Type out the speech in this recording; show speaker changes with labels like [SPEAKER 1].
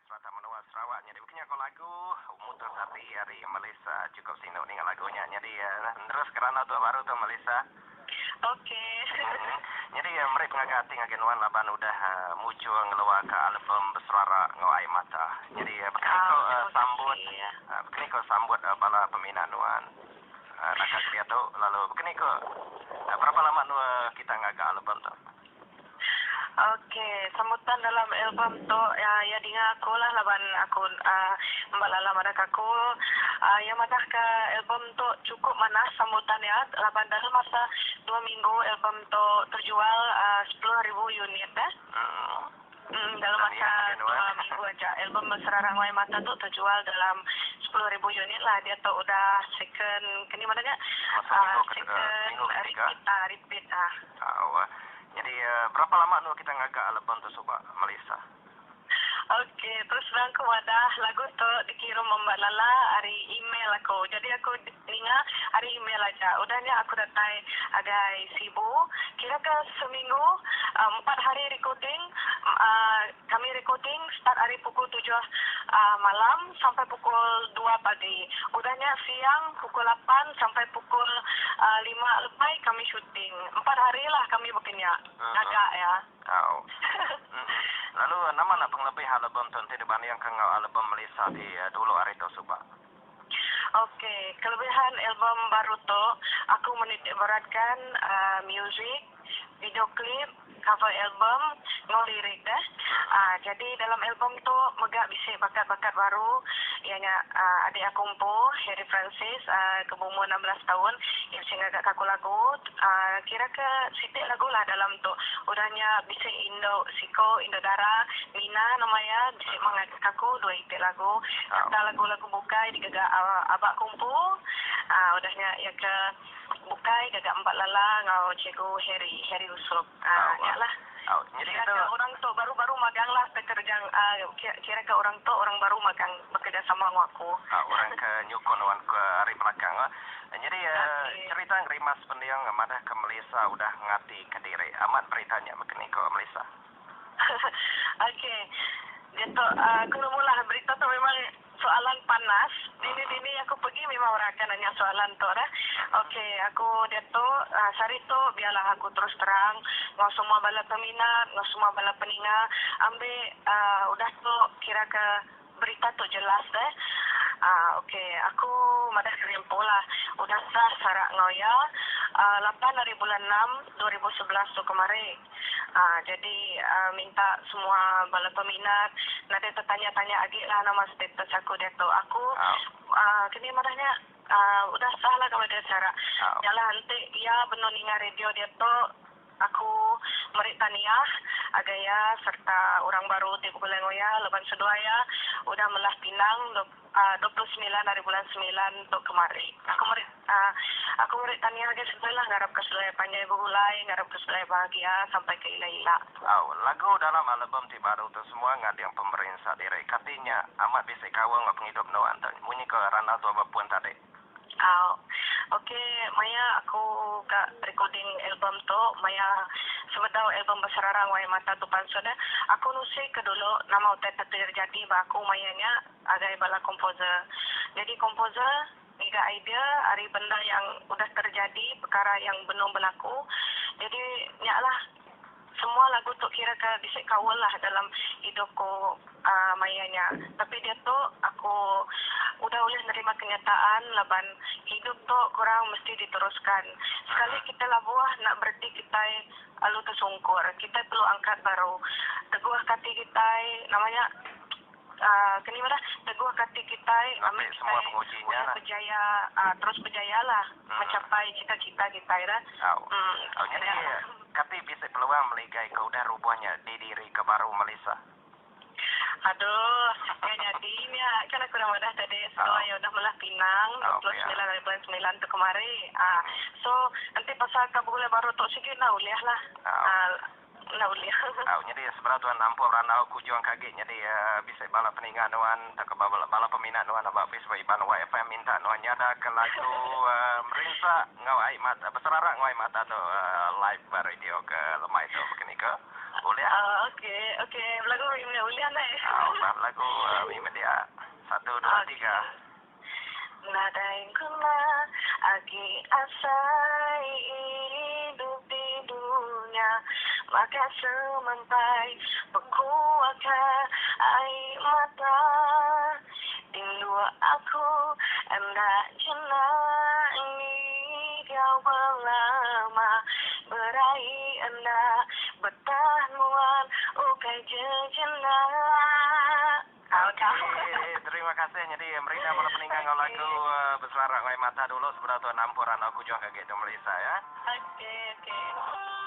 [SPEAKER 1] Serata menua Sarawak nyadi baka nya ko lagu Mutus Ati ari Melissa chukup sinu ninga lagu nya nyadi nerus ke randau tu baru tu Melissa.
[SPEAKER 2] Ok.
[SPEAKER 1] Nyadi meri pengaga ati ngagai nuan laban udah mujur ngeluar ka album Beserara enggau Ai Mata. Nyadi baka ni ko sambut baka ni ko sambut bala peminat nuan naka ke diatu lalu baka ni ko berapa lama kita ngaga album tu.
[SPEAKER 2] Ok, sambutan dalam album tu ya dinga aku lah laban aku emba lala madah ka aku ya madah ka album tu cukup manah sambutan ya laban dalam masa dua minggu album tu terjual 10,000 unit eh. Dalam masa dua minggu aja album Serara Nguai Mata tu terjual dalam 10,000 unit lah diatu udah second keni madah nya second repeat ah repeat ah.
[SPEAKER 1] Au. Nyadi berapa lama endur kita ngaga album tu suba Melissa?
[SPEAKER 2] Ok, terus terang ku madah lagu tu dikirum Embat Lala ari email aku. Jadi aku ninga ari email aja. Udah nya aku datai agai Sibu kira ke seminggu empat hari recording kami recording start ari pukul tujuh malam sampai pukul dua pagi. Udah nya siang pukul lapan sampai pukul lima lemai kami shooting. Empat hari lah kami bekenya ngaga iya.
[SPEAKER 1] Tau. Lalu nama enda pengelebih album tu enti dibandingka enggau album Melissa ti dulu ari tu suba?
[SPEAKER 2] Ok, kelebihan album baru tu aku menitik beratkan music, video klip, cover album enggau lirik deh. Jadi dalam album tu mega bisi bakat-bakat baru iya nya adik aku empu Harry Francis ke beumur 16 taun iya bisi ngaga ka aku lagu kira ke siti lagu lah dalam tu. Udah nya bisi indu siko indu dara Mina nama iya bisi meh ngaga ka aku dua iti lagu serta lagu-lagu bukai digaga aba ku empu udah nya iya ke bukai gaga Embat Lala enggau Cikgu Harry, Harry Usop. Nya lah. Kira ke orang tu baru-baru magang lah bekerja kira ke orang tu orang baru magang bekerjasama enggau aku.
[SPEAKER 1] Orang ke nyukung nuan ke ari belakang. Nyadi cherita ngerimas pending madah ke Melissa udah ngati kediri. Amat berita nya meh keni ko Melissa.
[SPEAKER 2] Okey. Diatu aku nemu lah berita tu memang soalan panas. Dini-dini aku pergi memang orang akan nanya soalan tu dah. Okey, aku diatu sehari tu biarlah aku terus terang enggau semua bala peminat, enggau semua bala peninga ambi udah tu kira ke Berita tu jelas deh. Aaa ok aku madah diri empu lah udah sah sarak enggau iya aaa lapan ari bulan enam 2011 tu kemari. Aaa jadi aaa minta semua bala peminat nadai tetanya tanya agi lah nama status aku diatu. Aku aaa kini madah nya aaa udah sah lah kami deh sarak. Nya lah enti iya benung ninga radio diatu. Aku meri tahniah agai iya sereta orang baru ti begulai enggau iya laban seduai iya udah melah pinang 29 hari bulan semilan tu kemari. Aku meri aku meri tahniah agai seduai lah ngarapka seduai panjai begulai ngarapka seduai bahagia sampai ke ila-ila.
[SPEAKER 1] Au, lagu dalam album ti baru tu semua ngading pemerinsa diri. Kati nya amat bisi kaul enggau pengidup nuan tu munyi ke randau tua bepun tadi.
[SPEAKER 2] Au. Ok maya aku ka recording album tu maya sebedau album Beserara Wai Mata tu pansut eh aku nusi ke dulu nama utai ti terjadi ba aku maya nya agai bala komposer. Jadi komposer ngiga idea ari benda yang udah terjadi perkara yang benung berlaku jadi nya lah. Semua lagu tu kira ke bisi kaul lah dalam idup ku maya nya. Tapi diatu aku udah ulih nerima kenyataan laban hidup tu kurang mesti diteruskan. Sekali kitai labuh enda bereti kitai alu tesungkur. Kitai perlu angkat baru. Teguh ke ati kitai nama nya. Keni madah teguh ke ati kitai
[SPEAKER 1] ambi
[SPEAKER 2] kitai ulih berjaya terus berjaya lah mencapai cita cita kitai dah.
[SPEAKER 1] Au. Nyadi kati bisi peluang meligai ke udah rubuh nya didiri ke baru Melissa?
[SPEAKER 2] Aduh nya nyadi nya kan aku udah madah tadi seduai iya udah melah pinang 29 hari bulan semilan tu kemari. So enti pasal ke begulai baru tu sigi enda ulih lah. Enda ulih.
[SPEAKER 1] Au nyadi sebedau tuan nampung randau ku ujung ke agi nyadi bisi bala peninga nuan tauka bala peminat nuan aba Facebook Iban YFM minta nuan nyada ke lagu merinsa enggau ai mata beserara enggau ai mata tu live ba radio ke lemai tu baka ni ke. Ulih?
[SPEAKER 2] Okey, okey. Belagu mimit ulih neh.
[SPEAKER 1] Au, bah belagu mimit dia. Satu, dua, tiga.
[SPEAKER 2] Nadai guna agi asai idup di dunya Maka semampai bekuaka ai mata Rindu aku enda jenak ngigau belama Berai enda betah nuan ukai jejenak.
[SPEAKER 1] Okey, terima kasih nyadi merindang bala peningga enggau lagu beserara enggau ai mata dulu sebedau tu nampur anu aku juah ke agi tu Melissa ya.
[SPEAKER 2] Okey, okey.